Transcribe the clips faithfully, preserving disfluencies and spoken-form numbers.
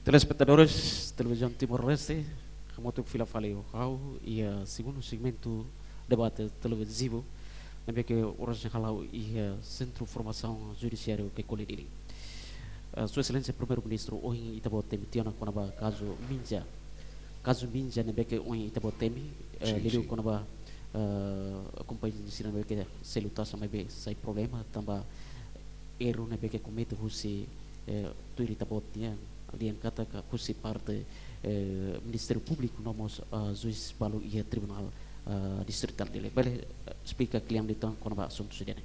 Telespetadores Televizaun Timor-Leste, hamutuk fila fali ho ha'u iha segundu segmentu debate televizivu ne'ebé ke oras ne'e hala'o iha Sentru Formasaun Judisiáriu Kekole Dili. Eh, Sua Exelénsia Primeiru-Ministru, ohin ita-boot temi tiha ona kona-ba kazu Minja. Kazu Minja ne'ebé ke ohin ita-boot temi, eh, sin, liuliu sin, kona-ba, eh, kompañia sira ne'ebé ke selu taxa maibé sai problema tanba erru ne'ebé ke komete husi, eh, tuir ita-boot nian, lian katak husi parte, eh, Ministériu Públiku no mós, ah, juís balu iha Tribunál, ah, Distritál Dili. Bele, eh, esplika kle'an liután kona-ba asuntu sira-ne'e.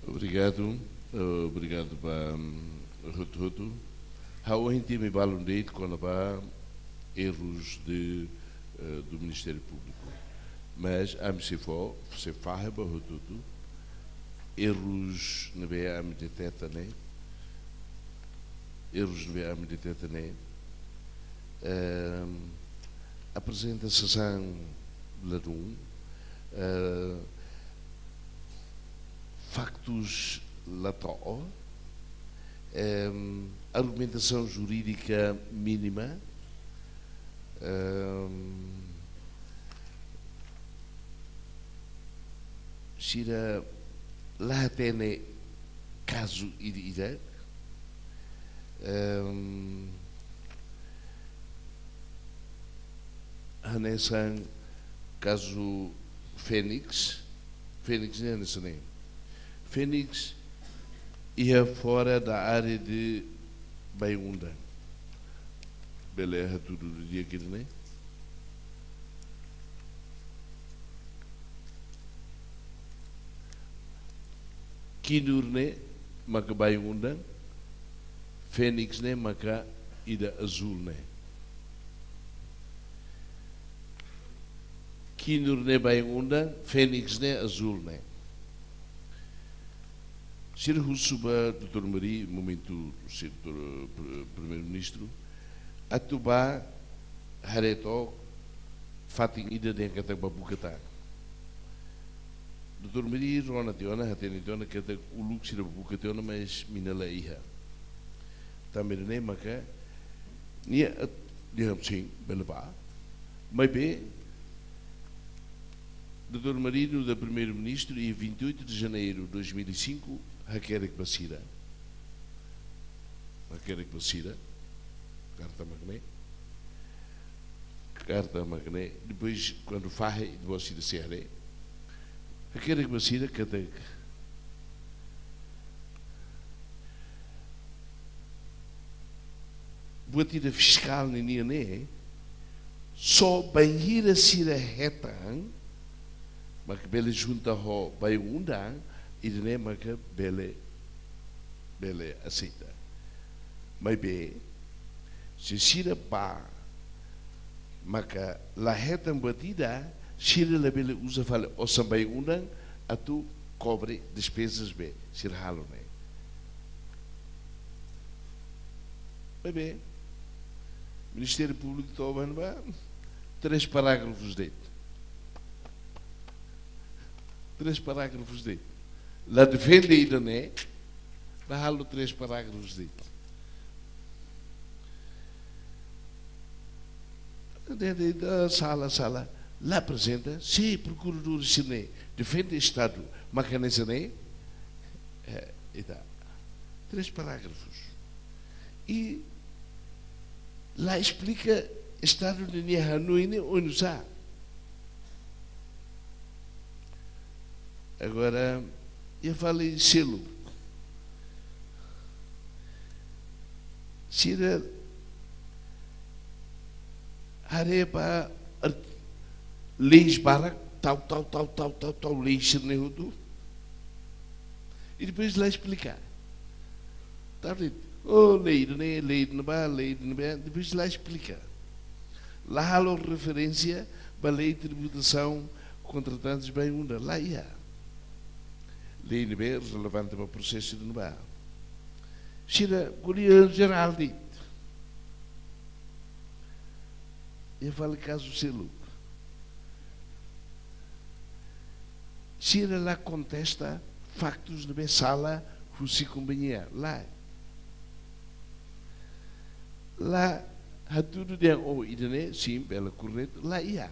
Obrigadu, eh, obrigadu ba, mm, hotu-hotu. Ha'u ohin temi balun de'it kona-ba errus de, eh, do Ministériu Públiku. Mas ami sei fó, sei fahe ba hotu-hotu, errus ne'ebé ami deteta ne'e, errus ne'ebé ami deteta ne'e, ehm, aprezentasaun ladún, eh, faktus la to'o, ehm, argumentasaun jurídika mínima, ehm, sira la hatene kazu ida-idak, ehm, hanesan kazu Fénix, Fénix ne'e hanesan ne'e. Fénix iha fora da área de Bain-Undan. Bele hatudu didi'ak ne'e. Kinur ne'e maka Bain-Undan, Fénix ne'e maka ida azúl ne'e. Kinur ne'e Bain-Undan, Fénix ne'e azúl ne'e. Sira husu ba doutór Mari, momentu sira, eh, pr-, Primeiru-Ministru, atu bá haree took fatin ida dehan katak bá buka tan. Doutór Mari rona tiha ona, hatene tiha ona katak uluk sira bá buka tiha ona, mas mina la iha. Tanba ne'e maka nia, eh, dehan sin, bele bá. Maibé, doutór Mari nu'udar Primeiru-Ministru, iha vinte e oito de janeiro de dois mil e cinco, hakerek ba sira. Hakerek ba sira. Karta mak ne'e. Karta mak ne'e. Depois, kuandu fahe, depois sira sei haree. Hakerek ba sira katak buat ida fiskál ninian ne'e, só bainhira sira hetan, maka bele junta ho Bain-Undan, ida-ne'e maka bele, bele aseita. Maibé, se sira bá, maka la hetan buat ida, sira labele uza fali osan Bain-Undan atu kobre despezas be sira halo ne'e. Maibé, Ministériu Públiku to'o ba ne'ebá, três parágrafus de'it. Três parágrafus de'it. La defende ida-ne'e, la halo três parágrafus de'it. Dehan, dehan, ah, sala, sala. La aprezenta, se prokuradór sira-ne'e defende Estadu, maka hanesan ne'e, eh, ita. Três parágrafus. I la esplika Estadu ninia hanoin ne'e oinsá. Agora, iha fali selu. Sira haree ba ar-, leis barak, tau, tau, tau, leis sira-ne'e hotu. I depois la esplika. Tá vendo? Oh, lei ida-ne'e, lei ne'ebá, lei ne'ebá, depois la esplika. La halo referénsia ba lei tributasaun kontratantes Bain-Undan, la iha. Lei ne'ebé relevante ba prosesu ne'ebá. Sira ko'alia jerál de'it. Iha fali kazu seluk. Sira la kontesta faktus ne'ebé sala husi kompañia. Lae. La hatudu dehan, oh, ida-ne'e, sin, bele korretu, la iha.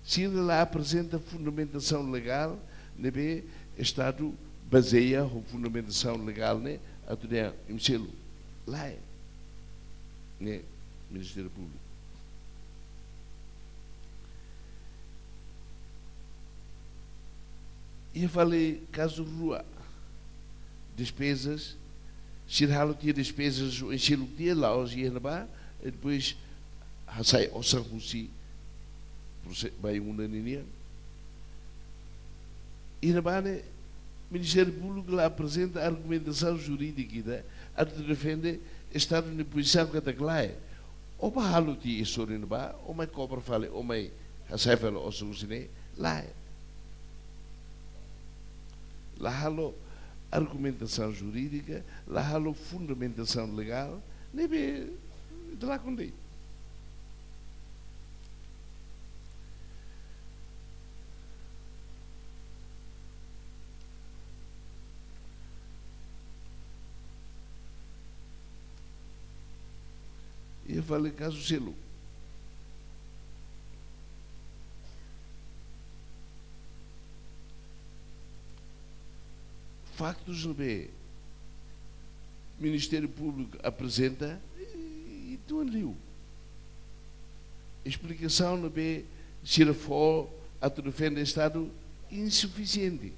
Sira la aprezenta fundamentasaun legál ne'ebé Estadu bazeia ho fundamentasaun legál ne'e atu dehan imi selu. Lae. Ne'e Ministériu Públiku. Iha fali kazu rua, despezas, sira halo tiha despezas, o ensino tiha la'ós iha ne'ebá, e depois hasai osan husi prose-, Baiuna ninian. Iha ne'ebá ne'e Ministériu Públiku la aprezenta argumentasaun jurídika ida atu defende Estadu nia pozisaun katak lae. Ó bá halo tiha iha sorin ne'ebá, ó mai kobra fali, ó mai hasai fali osan husi ne'e, lae. La halo argumentasaun jurídika, la halo fundamentasaun legál, ne'ebé ita lakon de'it. Iha fali kazu seluk. Faktus ne'ebé Ministériu Públiku aprezenta, i, i tuan liu. Esplikasaun ne'ebé sira fó atu defende Estadu insufisiente.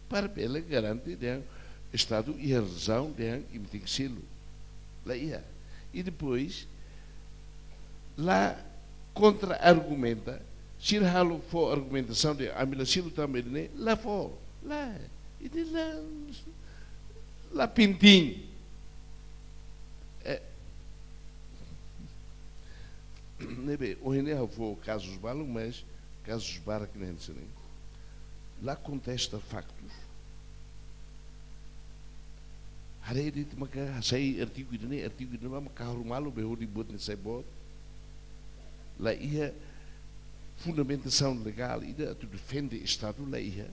Para bele garante dehan Estadu iha razaun dehan imi tenke selu. La iha. I depois, la kontra-argumenta, sira halo fó argumentasaun dehan ami la selu tanba ida-ne'e, la fó. La, ida-ne'e la, la penting. Eh, ne'ebé, ohin ne'e ha'u fó kazus balu, mas kazus barak ne'e hanesan ne'e. La kontesta faktus. Haree de'it maka hasai artigu ida-ne'e, artigu ida-ne'ebá, maka kahur malu be hodi buat ne'e sai boot. La iha fundamentasaun legál ida atu defende Estadu, la iha.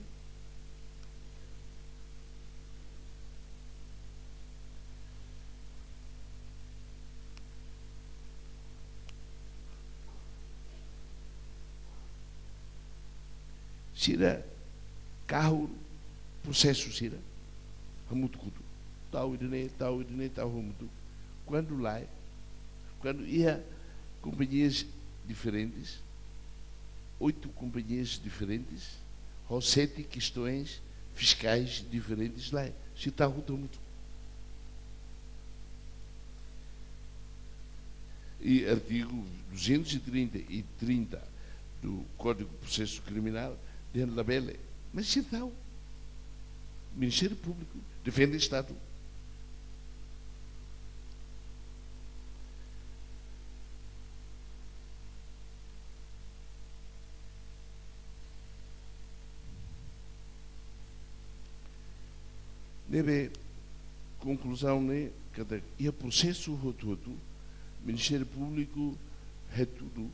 Sira kahur prosesu sira hamutuk hotu. Tau ida-ne'e, tau ida-ne'e, tau hamutuk. Kuandu lae, kuandu iha kompañias diferentes, oito companhias diferentes, ho sete questões fiscais diferentes, lae, sira tau hotu hamutuk. I artigu duzentos e trinta e trinta do Código de Processo Criminal dehan labele. Mas sira tau. Ministériu Públiku defende Estadu. Ne'ebé konkluzaun ne'e katak iha prosesu hotu-hotu, Ministériu Públiku hatudu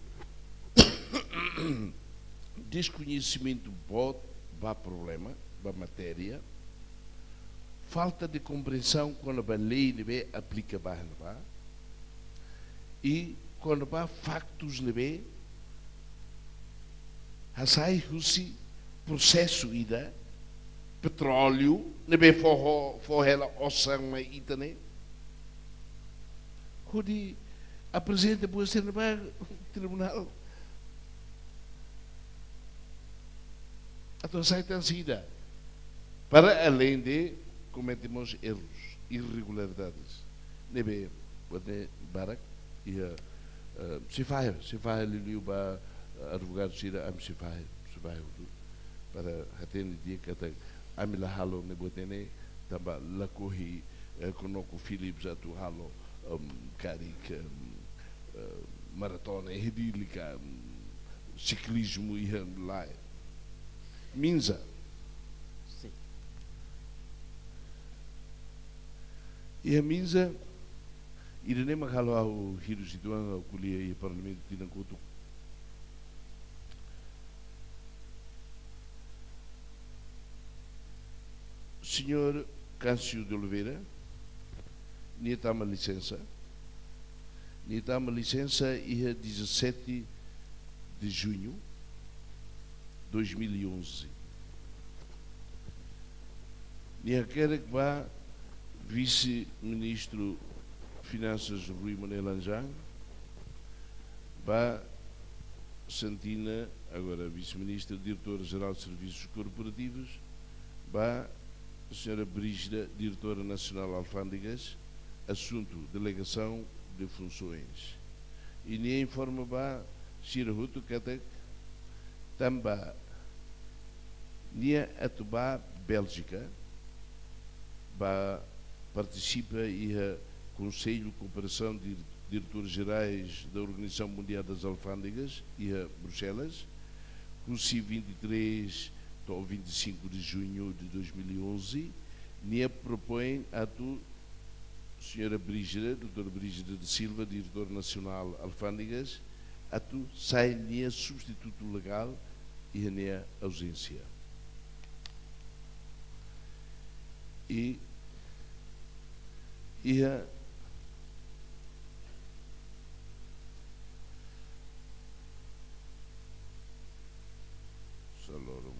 deskoñesimentu boot ba problema, ba matéria, falta de komprensaun kona-ba lei ne'ebé aplika ba ne'ebá, i kona-ba faktus ne'ebé hasai husi prosesu ida, petróleu ne'ebé fó ho-, fó hela osan mai ita ne'e, hodi aprezenta buat sira-ne'e ba tribunál atu hasai tan saida, para além de komete mós errus, irregularidades. Ne'ebé, buat ne'e barak, iha, eh, sei fahe, sei fahe liuliu ba, eh, advogadu sira, ami sei fahe, sei fahe hotu. Para hatene di'ak katak ami la halo ne'e buat ne'e, tanba lakohi, eh, Konoko Philips atu halo, em, karik, em, eh, maratona, eh, hidílika, em, siklizmu iha lae. Minza. Sin. Iha Minza, ida-ne'e mak halo ha'u hirus uitoan, ha'u ko'alia iha Parlamentu tinan kotuk. Señór Câncio de Oliveira, nia tama lisensa, Nia tama lisensa iha dezassete de junho de dois mil e onze. Nia hakerek ba Vise-Ministru Finansas Rui Manuel Anjang, ba Santina, agora Vise-Ministra, Diretora Jerál de Serviços Corporativos, ba Señora Brígida, Diretora Nacional Alfándegas, asuntu delegasaun de funsoens. I nia informa ba sira hotu katak tanba nia atu ba Béljika, ba partisipa iha Konsellu Kooperasaun de Diretores Gerais da Organização Mundial das Alfândegas, iha Bruxelas, husi vinte e três to'o vinte e cinco de junho de dois mil e onze, nia propoin atu Señora Brígida, Doutora Brígida da Silva, Diretora Nacional Alfándegas, atu sai nia substitutu legál iha nia auzénsia. I iha Saloro,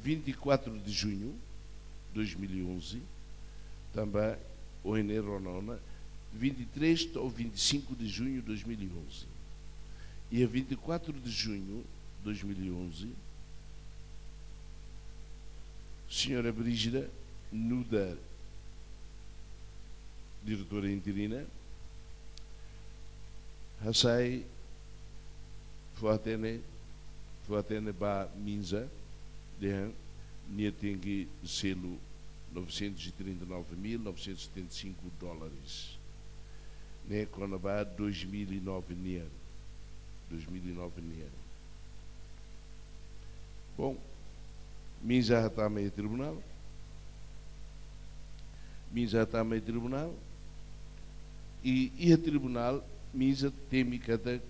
vinte e quatro de junho de dois mil e onze, tanba ohin ne'e rona ona, vinte e três to'o vinte e cinco de junho de dois mil e onze. E a vinte e quatro de junho de dois mil e onze, Señora Brígida, nu'udar diretora interina, hasai fó-hatene, fó-hatene ba MINSA, dehan nia tenke selu novecentos e trinta e nove mil novecentos e setenta e cinco dólares. Ne'e kona-ba dois mil e nove nian. Dois mil e nove nian. Bom, MINSA hatama iha tribunál. MINSA hatama iha tribunál. I iha tribunál, MINSA temi katak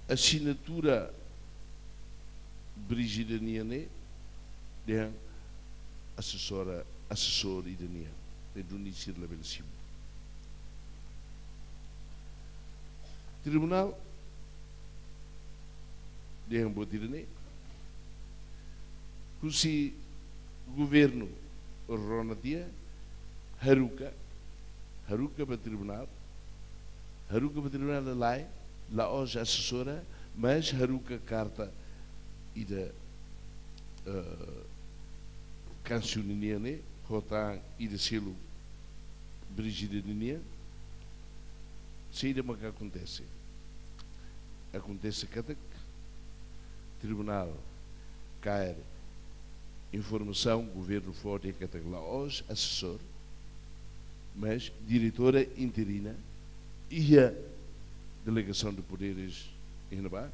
asinatura Brígida nian ne'e, dehan asesora, asesór ida nian, ne'e duni sira labele simu. Tribunál dehan buat ida-ne'e, husi governu rona tiha, haruka, haruka ba tribunál, haruka ba tribunál lalais, la'ós asesora, mas haruka karta ida, eh, kansu ninian ne'e, ho tan ida selu Brígida ninian, saida maka akontese. Akontese katak tribunál kaer informasaun governu fó dehan katak la'ós asesór, mas diretora interina iha delegasaun de poderes iha ne'ebá.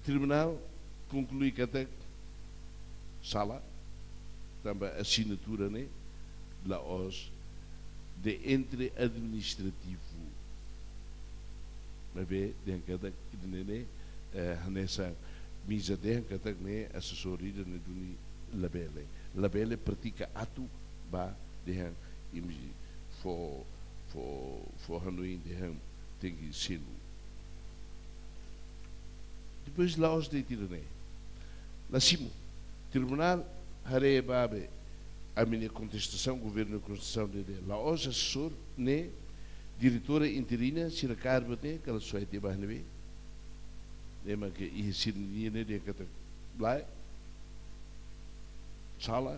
Tribunál konklui katak sala, tanba asinatura ne'e la'ós de entre administrativu. Maibé dehan katak ida-ne'e, eh, hanesan MINSA dehan katak ne'e asesór ida ne'e duni labele. Labele pratika atu ba dehan imi fó, fó, fó hanoin dehan tenke selu. Depois la'ós de'it ida-ne'e. La simu. Tribunál haree ba be ami-nia kontestasaun, governu kontestasaun dehan la'ós asesór, ne'e diretora interina, sira kaer buat ne'e, kala soe tiha ba ne'ebé. Ne'e mak iha sira-nian ne'e dehan katak lae, sala,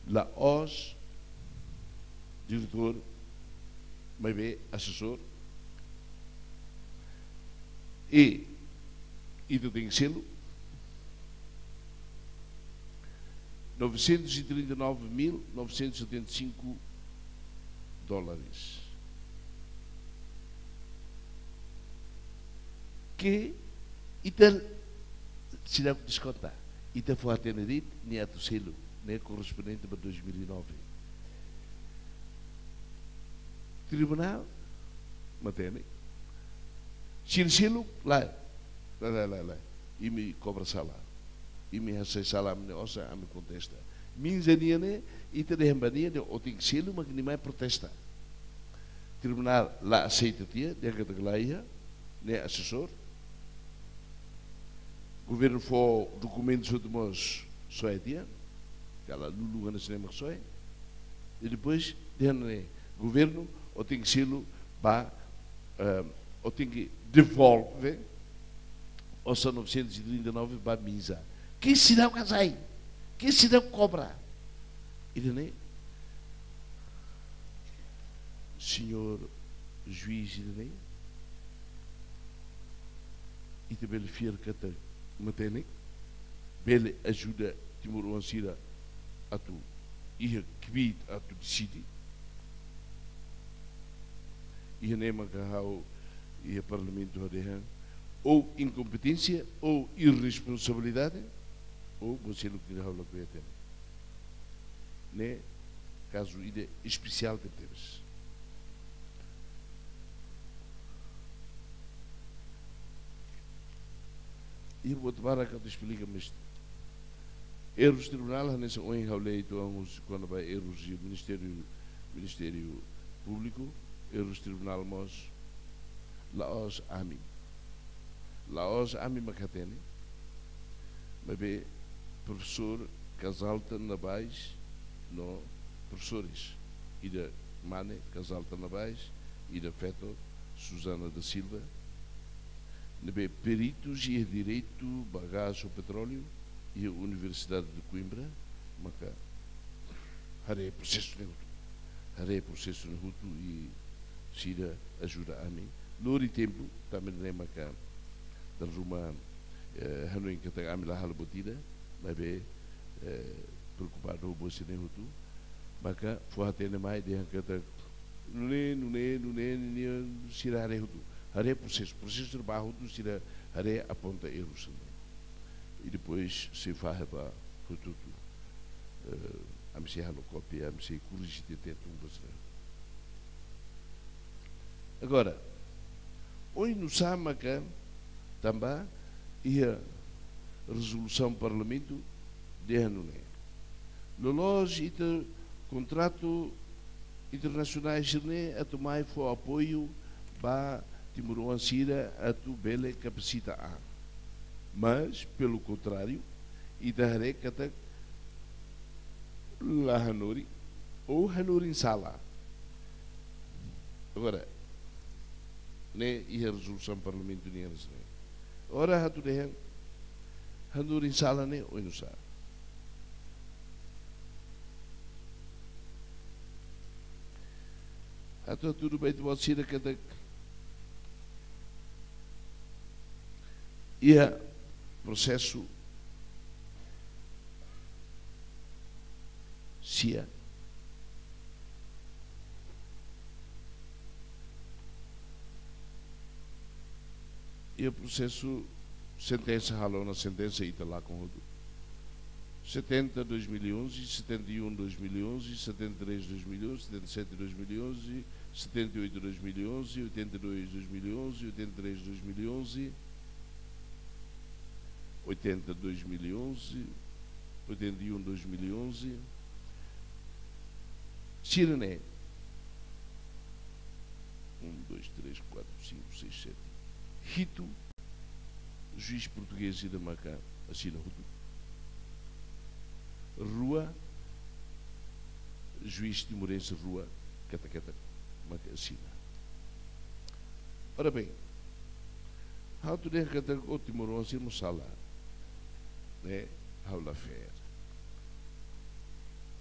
la'ós diretór, maibé asesór. I ita tenke selu novecentos e trinta e nove mil novecentos e setenta e cinco dólares. Ke ita seidauk deskonta. Ita fó-hatene de'it, nia atu selu, ne'e korrespondente ba dois mil e nove. Tribunál matenek. Sira seluk, lae. Lae, lae, lae, lae. Imi kobra sala. imi hasai sala ami-nia osan, ami kontesta. Minza nian ne'e, ita dehan ba nia dehan ó tenke selu mak nia mai protesta. Tribunál la aseita tiha, dehan katak la iha, ne'e asesór. Governu fó dokumentu hotu mós soe tiha, kala lulu hanesan ne'e mak soe. I depois dehan ne'e, governu, ó tenke selu ba, eh, ó tenke devolve osan novecentos e trinta e nove ba minza. Ke seidauk hasai, ke seidauk kobra. Ida-ne'e, señór juís, ida-ne'e, ita bele fiar katak matenek, bele ajuda timoroan sira atu iha kbiit atu deside. Iha ne'e maka ha'u iha parlamentu ha'u dehan, ou inkompeténsia, ou irresponsabilidade, ou buat seluk ida ha'u lakohi hatene. Ne'e kazu ida espesiál tebetebes. I buat barak atu esplika mesti. Errus tribunál, hanesan ohin ha'u lee uitoan husi kona-ba errus iha Ministériu, Ministériu Públiku, errus tribunál mós la'ós ami. La'ós ami mak hatene, maibé profesór Casalta Nabais no profesores, ida mane Casalta Nabais, ida feto Susana da Silva, ne'ebé peritus iha direitu ba gás ou petróleu iha Universidade de Coimbra, maka haree prosesu ne'e hotu. Haree prosesu ne'e hotu i sira ajuda ami. Lori tempu, tanba ne'e maka dala ruma, eh, hanoin katak ami la halo buat ida, maibé, eh, preokupadu ho buat sira-ne'e hotu. Maka fó hatene mai dehan katak nune'e, nune'e, nune'e, nune'e, sira haree hotu. Haree prosesu, prosesu sira ba hotu, sira haree, aponta errus ne'e. I depois sei fahe ba hotu-hotu. Eh, ami sei halo kópia, ami sei korrije tiha tun ba sira. Agora, oinsá maka tanba iha rezolusaun parlamentu dehan nune'e. Loloos ita kontratu internasionál sira-ne'e atu mai fó apoiu ba timoroan sira atu bele kapasita an. Mas, pelo contrário, ita haree katak la hanorin, ou hanorin sala. Agora, ne'e iha rezolusaun parlamentu nian ne'e. Ora atu dehan hanorin sala ne'e oinsá. Atu hatudu ba ita-boot sira katak iha prosesu sia iha prosesu sentensa, halo ona sentensa ita lakon hotu. Setenta, dois mil e onze, setenta e um, dois mil e onze, setenta e três, dois mil e onze, setenta e sete, dois mil e onze, setenta e oito, dois mil e onze, oitenta e dois, dois mil e onze, oitenta e três, dois mil e onze, oitenta, dois mil e onze, oitenta e um, dois mil e onze. Sira-ne'e. Um, dois, três, quatro, cinco, seis, sete. Hitu juís portugés ida maka asina hotu. Rua juís timorense rua katak-katak maka asina. Ora bem, ha'u atu dehan katak ó timoroan sira mós sala. Ne'e, ha'u la fair.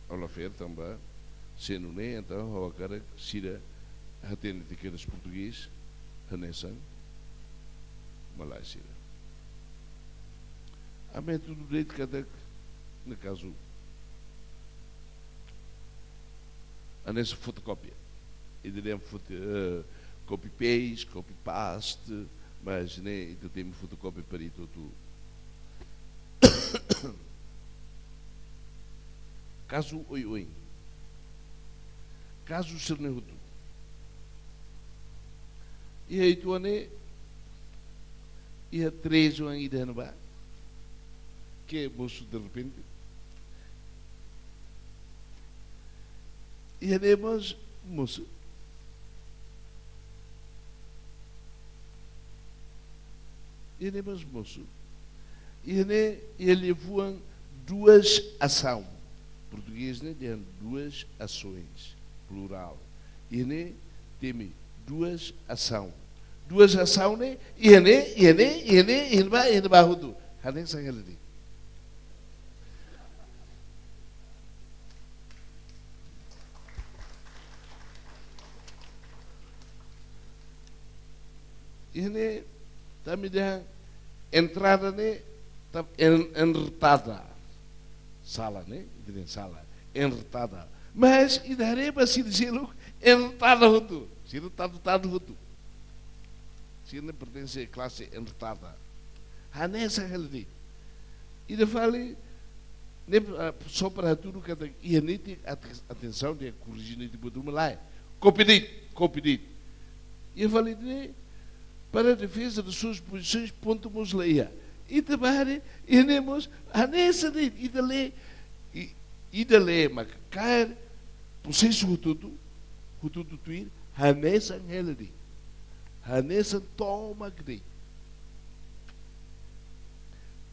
Ha'u la fair tanba, se nune'e, entaun ha'u hakarak sira hatene tiha kedas portugés hanesan malae sira. Ami hatudu de'it katak, no caso, hanesan fotokópia. Ita dehan foto, eh, copy paste, copy paste, mas ne'e ita temi fotokópia para ita hotu. Kazu oioin. Kazu sira-ne'e hotu. Iha uitoan ne'e, iha treze oan ida iha ne'ebá. ke mosu derrepente. Iha ne'e mós mosu. Iha ne'e mós mosu. Iha ne'e, iha liafuan duas asaun. Portugés ne'e dehan duas ações, plurál. Iha ne'e temi duas asaun. Duas asaun ne'e, iha ne'e, iha ne'e, iha ne'e, iha ne'ebá, iha ne'ebá hotu. Hanesan hela de'it. Iha ne'e, tanba ida entrada ne'e, ta en-, enretada. Sala ne'e, ida-ne'e sala. Enretada. Mas, ida haree ba sira seluk, enretada hotu. Sira tadu-tadu hotu. Sira ne'e pertense klase enretada. Hanesan hela de'it. Ida fali, ne'e, ah, só para hatudu katak iha netik at-, atensaun de'it, korrije netik buat ruma lae. Kopia de'it, kopia de'it. Iha fali ne'e, para defesa das suas posições, pontu mós la iha. Ita bá haree, iha ne'e mós, hanesan de'it, ita lee, i-, ita lee, mak kaer, prosesu hotu-hotu, hotu-hotu tuir, hanesan hela de'it. Hanesan tomak de'it.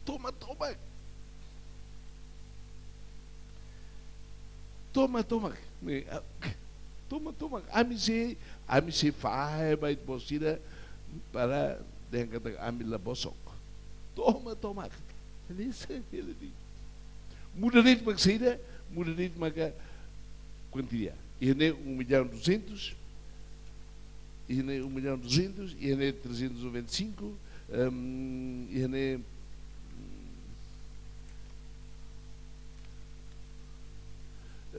Tomak, tomak. Tomak, tomak. Ne'e, ah, tomak, tomak. Ami sei, ami sei fahe ba ita-boot sira para dehan katak ami la bosok. Tomak, tomak. Hanesan hela de'it. Muda de'it mak saida, muda de'it maka kuantia. Iha ne'e um milhão duzentos, iha ne'e um milhão duzentos, iha ne'e trezentos e noventa e cinco, ehm, iha ne'e,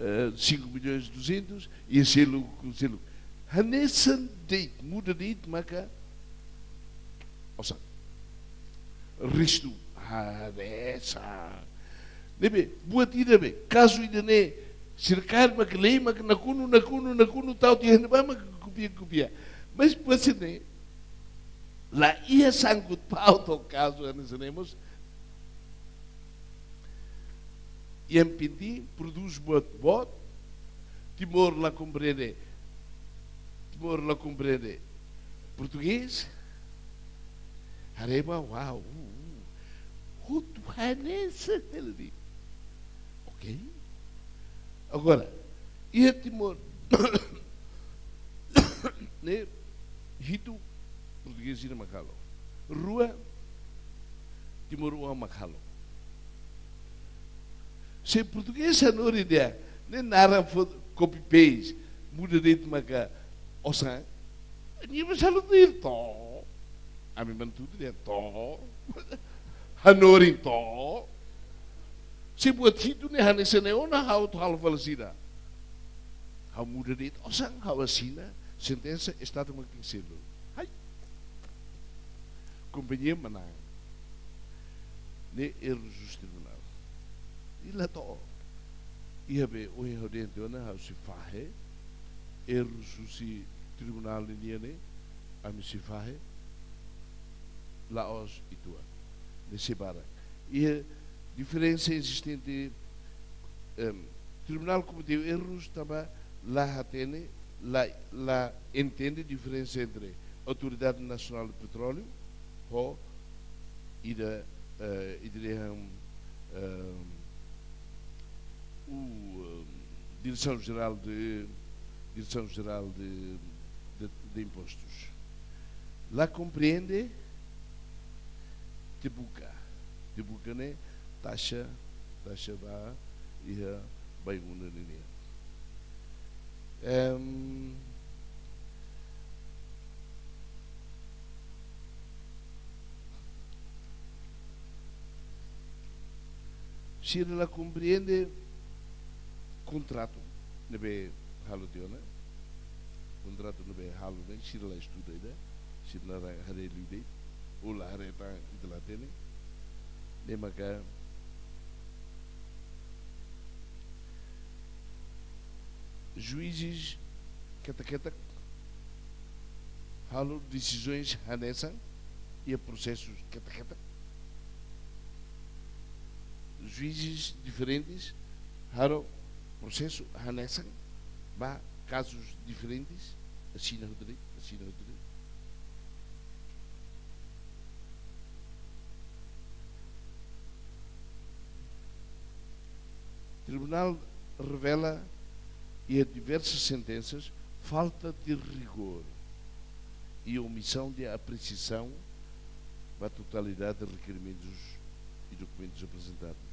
eh, cinco milhões e duzentos, iha seluk, seluk. Hanesan de'it, muda de'it maka osan. Restu, ah, hanesan. Ne'ebé, buat ida be, kazu ida-ne'e, sira kaer mak lee, mak nakonu, nakonu, nakonu, tau tiha ne'ebá mak kopia, kopia. Mas buat sira-ne'e, la iha sangkut paut ho kazu hanesan ne'e mós. Ian Pinti prodús buat boot, Timor la komprende, Timor la komprende portugés, haree ba, uau, uh, uh, hotu hanesan hela de'it. Ok? Agora, iha Timor ne'e hitu portugés sira mak halo. Rua, timoroan mak halo. Se portugés hanorin dehan, ne'e naran fó copy paste, muda de'it maka osan. Nia mós halo tuir to. Ami mantut dehan to. Hanorin to. Se buat hitu ne'e hanesan ne'e ona, ha'u atu halo fali saida. Ha'u muda de'it osan, ha'u asina sentensa, Estadu mak tenke selu. Hai. Kompañia manán. Ne'e erru husi tribunál. I la to'o. Iha be ohin ha'u dehan tiha ona, ha'u sei fahe. Erru husi tribunál nian ne'e, ami sei fahe. La'ós uitoan. Ne'e sei barak. Iha diferensa ezistente, em, tribunál komete errus tanba la hatene, la, la entende diferensa entre Autoridade Nacional de Petróleo ho ida, eh, ida dehan, ehm, o, ehm, Direção Geral de, Direção Geral de, de, de Impostos. La komprende, te buka. Te buka ne'e taxa, taxa ba iha bainuna ninian. Em, sira la komprende kontratu ne'ebé halo tiha ona. Kontratu ne'ebé halo ne'e, sira la estuda ida, sira la haree liu de'it, ou la haree tan, ita la hatene. Ne'e maka juízes ketak-ketak halo desizaun hanesan iha prosesus ketak-ketak. juízes diferentes, halo prosesu hanesan ba kazus diferentes, asina hotu de'it, asina hotu de'it. Tribunál revela iha diversas sentenças falta de rigor e omissão de apreciação ba totalidade de requerimentos e documentos apresentados.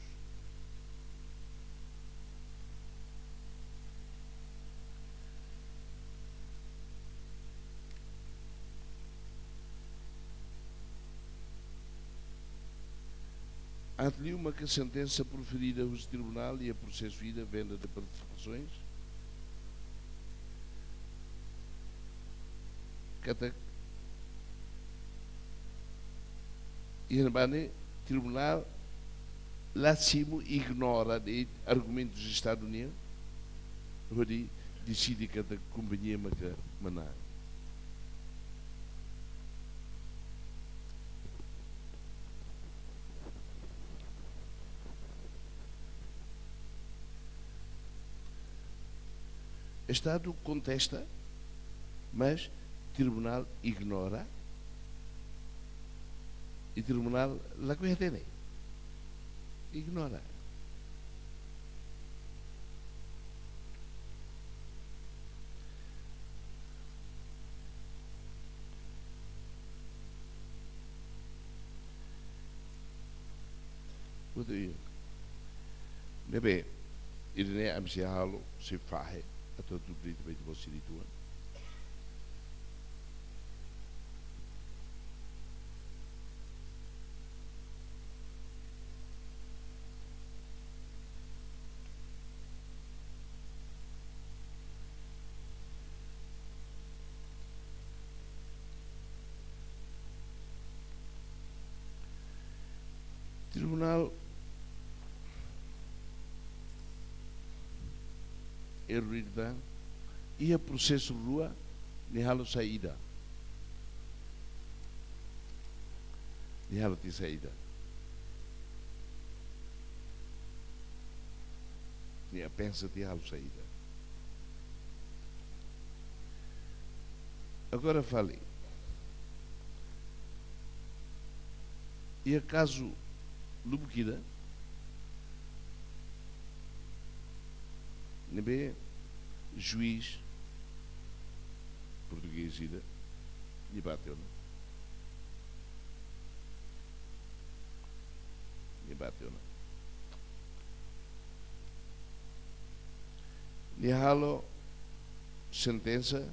Ante liu maka sentensa proferida husi tribunál iha prosesu ida venda de partisipasoens, katak iha ne'ebá ne'e tribunál la simu, ignora de'it argumentus Estadu nian, hodi deside katak kompañia maka manán. Estadu kontesta, mas tribunál ignora. I tribunál lakohi hatene. Ignora. Buat ida ne'ebé ida-ne'e ami sei halo, sei fahe, atu tuir de'it ba ita-boot sira uitoan. Tribunál erru ida tan, iha prosesu rua, nia halo saida. Nia halo tiha saida. Nia pensa tiha halo saida. Agora fali. Iha kazu lubuk ida, ne'ebé juís portugés ida, nia bá tiha ona. Nia bá tiha ona. Nia halo sentensa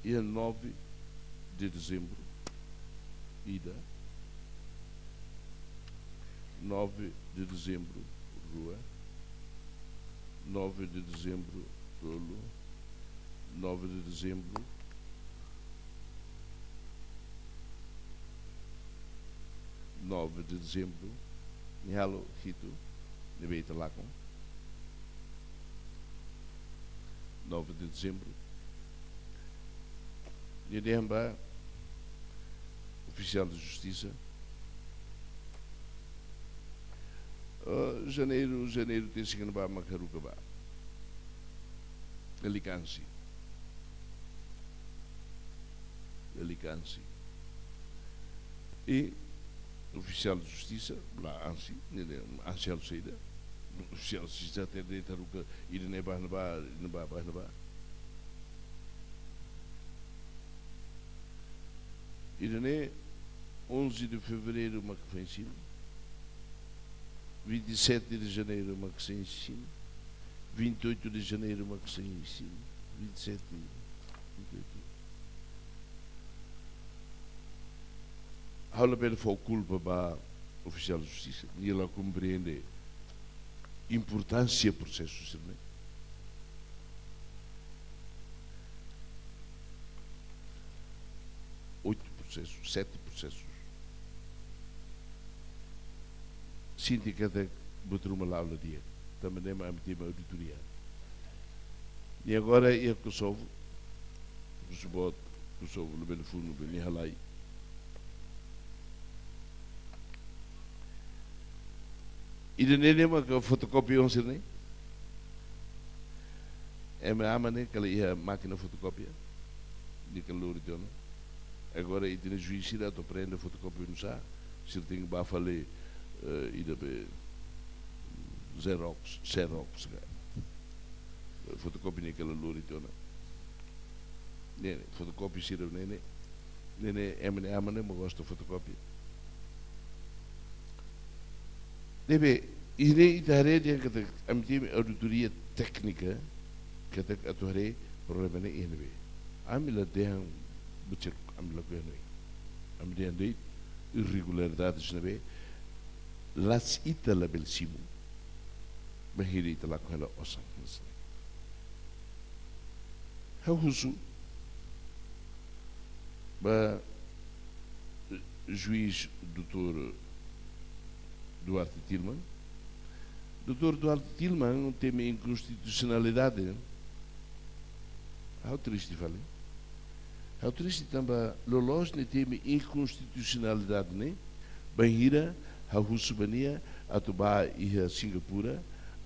iha nove de dezembro, ida, nove de dezembro, rua, nove de dezembro, tolu, nove de dezembro, nove de dezembro, nia halo hitu, ne'ebé ita lakon. Nove de dezembro. Nia dehan ba ofisiál de justisa, "Ah, janeiru, janeiru tiha signifika ba maka haruka ba." Lalika ansi. Lalika ansi. I ofisiál de justisa, la ansi, ne'e, ne'e, ansi halo saida. Ofisiál de justisa hatete de'it haruka, ida-ne'e ba ne'ebá, ida-ne'e ba, ba ne'ebá. Ida-ne'e, onze de fevereiro maka foin simu. Vinte e sete de janeiro maka foin simu. Vinte e oito de janeiro maka foin simu. Vinte e sete, vinte e oito. Ha'u labele fó kulpa ba ofisiál de justisa, nia la komprende importánsia prosesu sira-ne'e. Oito processos, sete processos. Sente katak buat ruma la'o la di'ak. Tanba ne'e mak ami temi auditoria. I agora iha Kosovo, husu boot, Kosovo labele funu, bele halai. Ida-ne'e ne'e maka fotokópia oan sira-ne'e. Ema aman ne'e kala iha mákina fotokópia. Nia kala lori tiha ona. Agora ita-nia juís sira atu aprende fotokópia nusá. Sira tenke bá fali, eh, ida be Xerox, Xerox ka. Fotokópia nia kala lori tiha ona. Ne'e, ne'e, fotokópia sira ne'e, ne'e. Ne'e, ne'e, ema ne'e aman ne'e mak gosta fotokópia. Ne'ebé, iha ne'e ita haree dehan katak ami temi auditoria téknika, katak atu haree problema ne'e iha ne'ebé. Ami la dehan bucek ami lakohi hanoin. Ami dehan de'it irregularidades ne'ebé, la'ós ita labele simu. Bainhira ita lakohi hela osan. Ha'u husu ba juís doutór Duarte Tilman. Doutór Duarte Tilman temi inkonstitusionalidade. Ha'u triste fali. Ha'u triste tanba loloos nia temi inkonstitusionalidade ne'e, bainhira ha'u husu ba nia atu bá iha Singapura,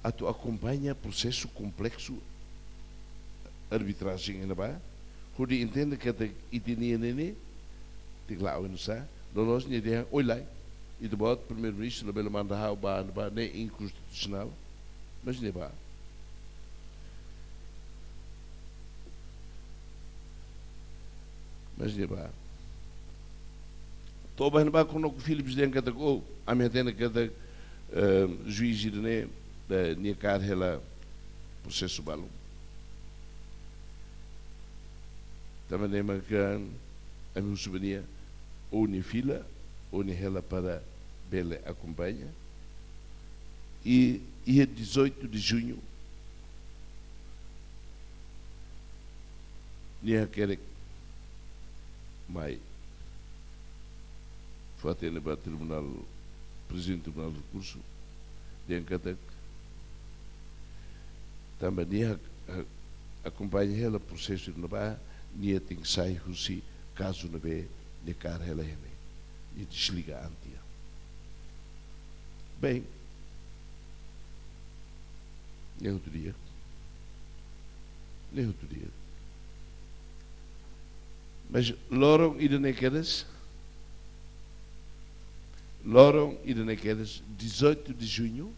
atu akompaña prosesu kompleksu arbitrajen iha ne'ebá, hodi entende katak ita-nia ne'e ne'e, tenke la'o oinsá, loloos nia dehan, oilai, ita-boot primeiru-ministru labele manda ha'u bá, bá, ne'e inkonstitusionál, mas nia bá. Mas nia bá. To'o bá ne'ebá ConocoPhillips dehan katak, oh, ami hatene katak, eh, juís ida-ne'e, eh, nia kaer hela prosesu balun. Tanba ne'e maka ami husu ba nia, ou nia fila, ou nia hela para bele akompaña. I iha dezoito de junho, nia hakerek mai fó-hatene ba tribunál, prezidente tribunál rekursu, dehan katak, tanba nia ha-, ha-, akompaña hela prosesu ne'ebá, nia tenke sai husi kazu ne'ebé nia kaer hela iha ne'e, nia desliga an tiha. Bem, ne'e outro dia. Ne'e outro dia. Mas loron ida-ne'e kedas, loron ida-ne'e kedas, dezoito de junho,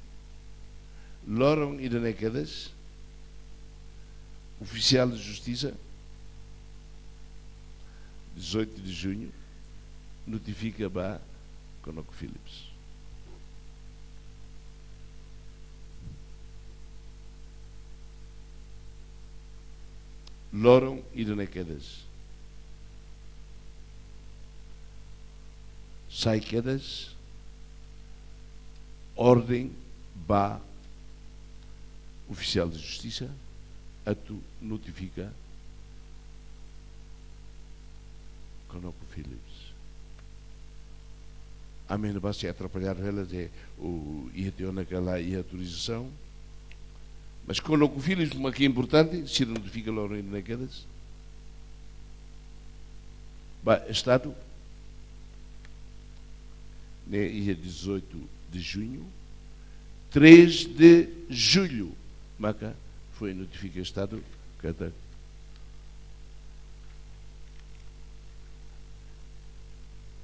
loron ida-ne'e kedas, ofisiál de justisa, dezoito de junho, notifika ba ConocoPhillips. Loron ida-ne'e kedas, sai kedas orden ba ofisiál de justisa atu notifika ConocoPhillips. Ami ne'ebá sei atrapalladu hela de'it, iha tiha ona ka la iha autorizasaun. Mas ConocoPhillips mak importante, sira notifika loron ida-ne'e kedas ba Estadu, ne'e iha dezoito de junho, três de julho maka foin notifika Estadu katak,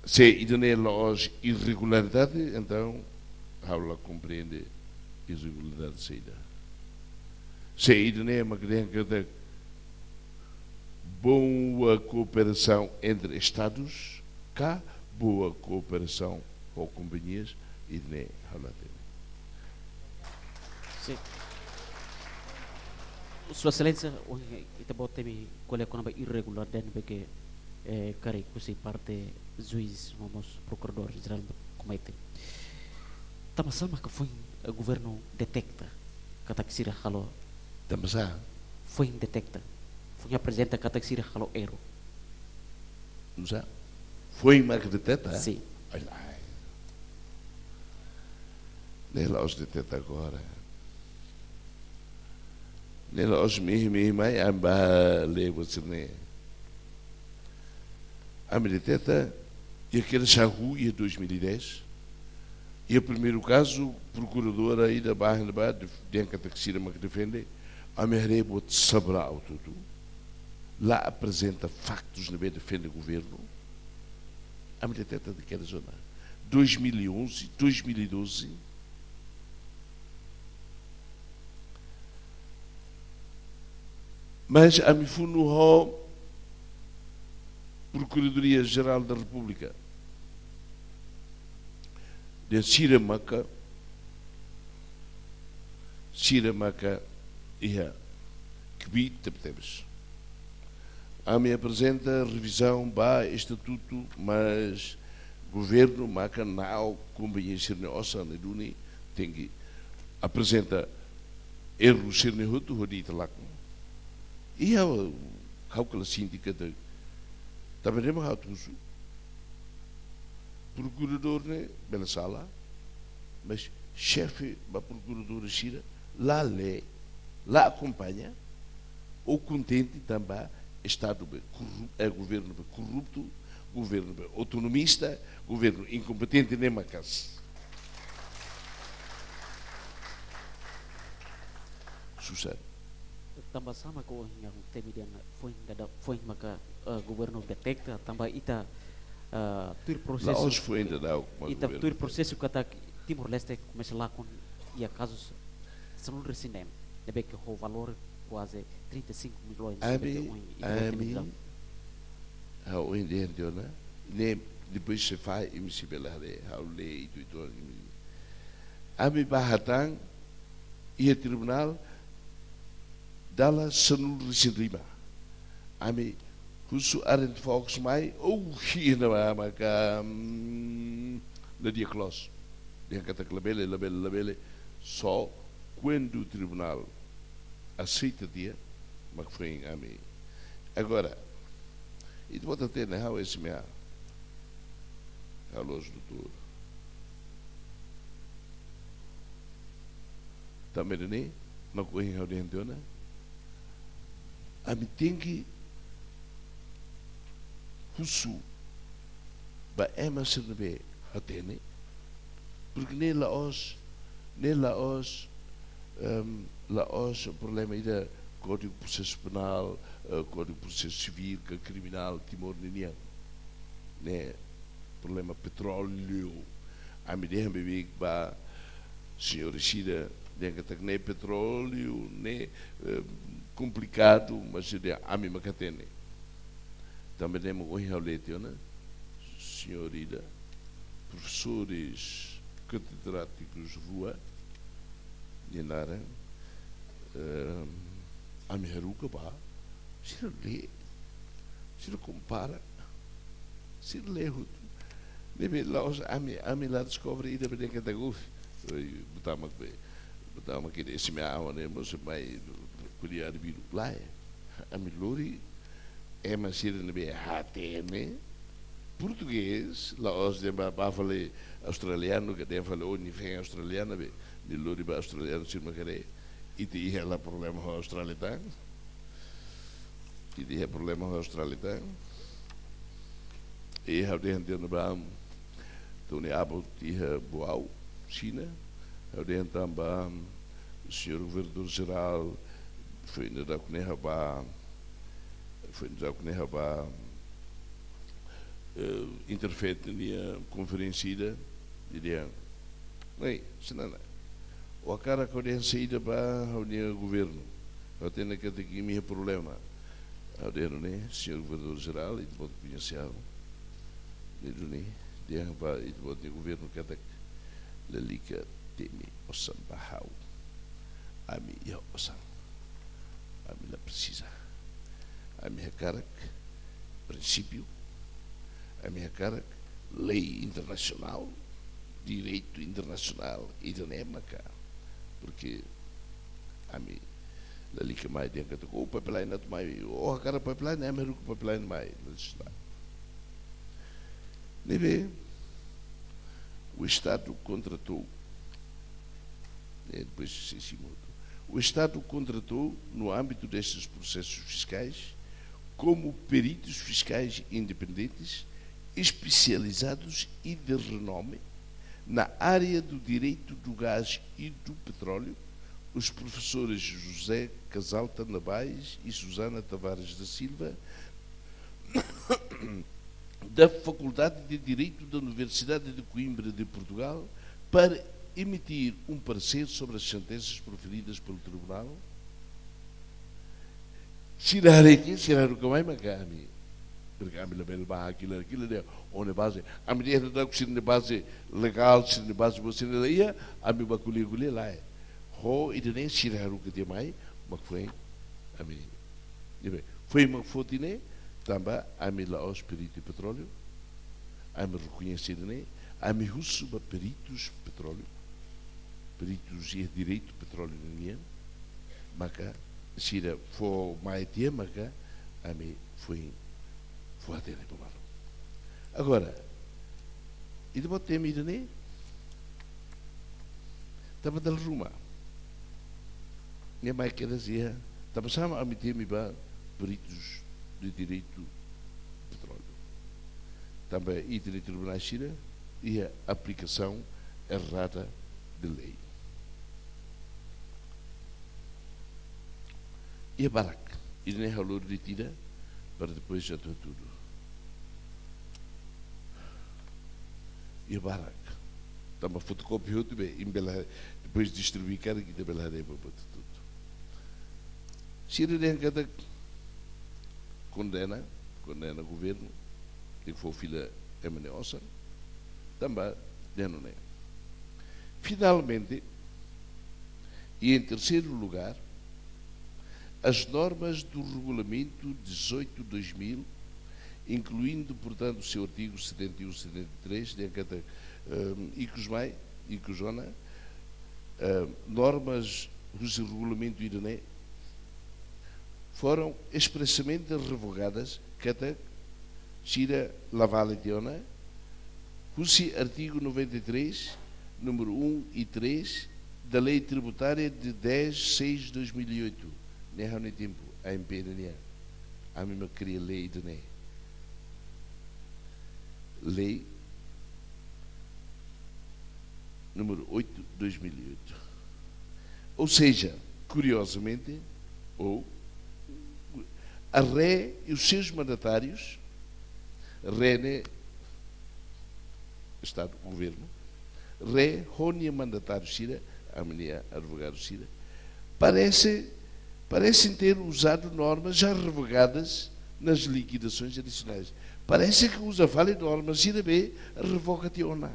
se ida-ne'e la'ós irregularidade, entaun ha'u la komprende irregularidade saida. Se ida-ne'e mak dehan katak boa cooperação entre Estados, ka boa cooperação ho kompañias, ida-ne'e ha'u la hatene. Sin. Sua Exelénsia, ohin ita-boot temi ko'alia kona-ba irregularidade ne'ebé ke, eh, karik husi parte juís no mós Prokuradór Jerál komete. Tanbasá maka foin, eh, governu deteta katak sira halo? Tanbasá? Foin deteta. Foin aprezenta katak sira halo erru. Nusá? Foin mak deteta? Sin. Ai, ai. Ne'e la'ós deteta agora. Ne'e la'ós mehi-mehi mai ami bá lee buat sira-ne'e. Ami deteta, iha kedas hahú iha dois mil e dez. Iha primeiru kazu, prokuradora ida bá, ne'ebá, def-, dehan katak sira mak defende, ami haree buat sabrá hotu-hotu. La aprezenta faktus ne'ebé defende governu. Ami deteta de kada zona. Dois mil e onze, dois mil e doze. Mas ami funu ho Procuradoria Geral da República. Dehan sira maka, sira maka iha kbiit tebetebes. Ami aprezenta revizaun ba estatutu, mas governu maka na'ok kompañia sira-nia osan ne'e duni, tenke aprezenta erru sira-ne'e hotu hodi ita lakon. Iha, ha'u kala sindika de, tanba ne'e mak ha'u atu husu. Prokuradór ne'e bele sala, mas xefe ba prokuradór sira la lee, la akompaña, ou kontente tanba Estadu be korru-, eh, governu be korruptu, governu be autonomista, governu inkompetente ne'e maka'as. Susar. Tanba sá mak ohin ha'u temi dehan foin dadauk, foin maka, eh, governu deteta, tanba ita, eh, tuir prosesu. La'ós foin dadauk mak ita governu tuir deteta. Prosesu katak Timor-Leste komesa lakon iha kazu sanulu-resin-neen, ne'ebé ke ho valór kuaze trinta e cinco milhões, ne'ebé ke Ami, ohin ita temi ami, dehan. Ha'u ohin dehan tiha ona, ne'e depois se fai imi sei bele haree, ha'u lee uitoan, uitoan, imi. Ami bá hatán iha tribunál dala sanulu-resin-lima. Ami husu Arend Fox mai, oh, hina ba maka, mm, la di'ak loos. Dehan katak labele, labele, labele. Só kuandu tribunál aseita tiha, mak foin ami. Agora, ita-boot hatene ha'u S M A. Ha'u la'ós doutór. Tanba ne'e, mak ohin ha'u dehan tiha ona, ami tenke husu ba ema sira ne'ebé hatene, porque ne'e la'ós, ne'e la'ós, ehm, la'ós problema ida Kódigu Prosesu Penál, eh, Kódigu Prosesu Sivíl, ka kriminál, Timor ninian. Ne'e problema petróleu. Ami dehan beibeik ba señór sira, dehan katak ne'e petróleu, ne'e, eh, komplikadu, mas dehan ami mak hatene. Tanba ne'e mak ohin ha'u lee tiha ona, señór ida, profesores catedráticos rua, nia naran, ehm, ami haruka ba, sira lee, sira kompara, sira lee hotu. Ne'ebé la'ós ami, ami la deskobre ida be dehan katak, oi, buat mak be, buat mak ida S M A ne'e mós mai ko'alia arbiru, lae. Ami lori ema sira ne'ebé hatene portugés, la'ós dehan ba, ba fali australianu, ka dehan fali, oh, nia feen australiana be, nia lori ba australianu sira mak haree. Ita iha la problema ho Austrália tan. Ita iha problema ho Austrália tan. I ha'u dehan tiha ona ba Tony Abbott iha Boao, Xina. Ha'u dehan tan ba señór governadór jerál, foin dadauk ne'e ha'u bá, foin dadauk ne'e ha'u bá, eh, Interfaith nia konferénsia ida, nia dehan, "Mai, Xanana, ó hakarak ha'u dehan saida ba ha'u-nia governu? Ha'u hatene katak imi iha problema." Ha'u dehan ne'e, señór governadór jerál, ita-boot koñese ha'u. Ne'e duni, dehan ba ita-boot nia governu katak lalika temi osan ba ha'u. Ami iha osan. Ami la presiza. Ami hakarak prinsípiu. Ami hakarak lei internasionál, direitu internasionál, ida-ne'e maka. Porke ami lalika mai dehan katak, "Oh, pipeline atu mai, oh, hakarak pipeline, ami haruka pipeline mai." Ne'ebé, o Estado contratou, eh, depois se, se muda. O Estado contratou, no âmbito destes processos fiscais, como peritos fiscais independentes, especializados e de renome, Na área do direito do gás e do petróleo, os professores José Casalta Nabais e Susana Tavares da Silva, da Faculdade de Direito da Universidade de Coimbra de Portugal, para emitir um parecer sobre as sentenças proferidas pelo Tribunal. Sira haree, sira haruka mai maka ami. Porque ami labele ba hakilar, hakilar de'it. Ó-nia baze. Ami dehan atu sira-nia baze legál, sira-nia baze, sira-nia la iha, ami ba ko'alia, ko'alia lae. Ho ida-ne'e sira haruka tiha mai, mak foin ami. Ne'ebé, foin mak foti ne'e, tanba ami la'ós peritu petróleu, ami rekoñese ida-ne'e, ami husu ba peritus petróleu, peritus iha direitu petróleu nian, maka sira fó mai tiha maka ami foin fó hatene ba malu. Agora, ita-boot temi ida-ne'e, tanba dala ruma. Ne'e mai kedas iha, tanba sá mak ami temi ba peritus de direitu petróleu. Tanba ita-nia tribunál sira iha aplikasaun errada de lei. Iha barak, ida-ne'e ha'u lori de'it ida, para depois atu hatudu. Iha barak. Tanba fotokópia hotu be, imi bele, depois distribui karik ita bele haree ba buat hotu. Sira dehan katak kondena, kondena governu, tenke fó fila ema nia osan, tanba dehan nune'e. Finalmente, e em terceiro lugar, as normas do Regulamento dezoito dois mil, incluindo, portanto, o seu artigo setenta e um, setenta e três, dehan katak, ehm, ikus mai, ikus ona, ehm, normas husi regulamentu ida-ne'e foram expressamente revogadas, katak sira la vale tiha ona, husi artigo noventa e três, número um e três da Lei Tributária de dez de seis de dois mil e oito. Ne'e ha'u-nia tempu, A M P nian. Ami mak kria lei ida-ne'e. Lei número oito, dois mil e oito. Ou seja, curiosamente, ou a RE e os seus mandatários, RE ne'e Estado, governo, RE ho nia mandatáriu sira, ami-nia advogadu sira, parece, parecem ter usado normas já revogadas nas liquidações adicionais. Parece que uza fali norma sira be revoga tiha ona.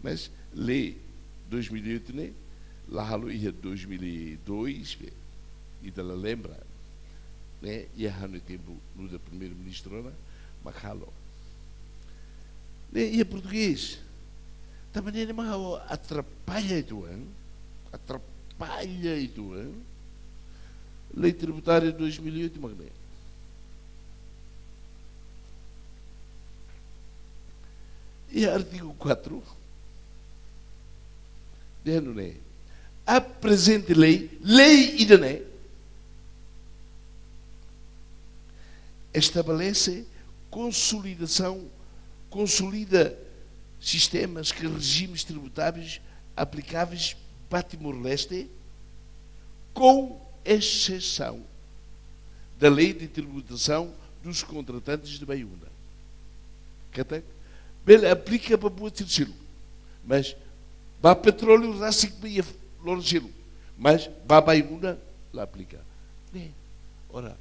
Mas lei dois mil e oito ne'e la halo iha dois mil e dois be, ita la lembra, ne'e, iha ha'u-nia tempu nu'udar primeiru-ministru ona mak halo. Ne'e iha portugés. Tanba ne'e mak ha'u atrapalla uitoan, atrapalla uitoan. Lei Tributária dois mil e oito mak ne'e. Iha artigo quatro, dehan nune'e: a presente lei, lei ida-ne'e, estabelece consolidação, consolida sistemas que regimes tributáveis aplicáveis ba Timor-Leste, com exceção da Lei de Tributação dos Contratantes de Baiuna. Katak bele aplika ba buat seluk, mas ba petróleu rasik ba iha loron seluk, mas ba Baiuna la aplika. Ne'e, ora,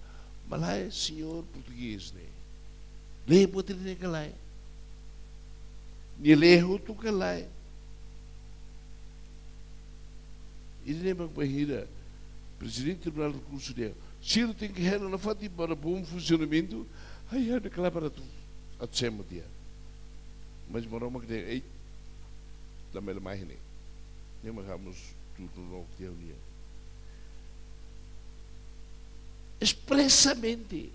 malae señór portugés ne'e, lee buat ida-ne'e ka lae? Nia lee hotu ka lae? Ida-ne'e mak bainhira Prezidente Tribunál Rekursu dehan, sira tenke hela nafatin para bom funcionamento, ai, ha'u-nia kelaparan atu, atu semo tiha. Mas Maromak dehan, ei, la mele mai ne'e. Ne'e mak ha'u mós turnu loos tiha ha'u-nia. Expressamente,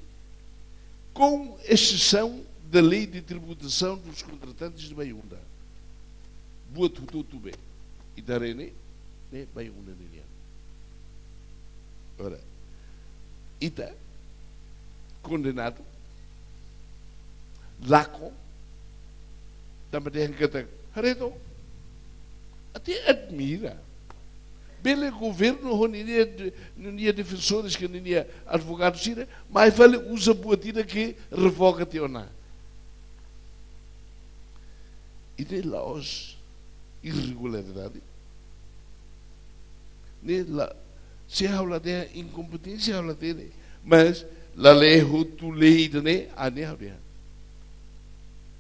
com exceção da Lei de Tributação dos Contratantes de Baiuna. Buat hotu-hotu be ita haree ne'e, ne'e Baiuna ninian. Ora, ita kondenadu, lakon, Tanba dehan katak, haree to'ok, até admira. Bele governu ho ninia de-, ninia defensores ka ninia advogadu sira, mai fali uza buat ida ke revoga tiha ona. Ida-ne'e la'ós irregularidade. Ne'e la, se ha'u la dehan inkompeténsia, ha'u la hatene. Mas la lee hotu lei ida-ne'e, ah, ne'e ha'u dehan.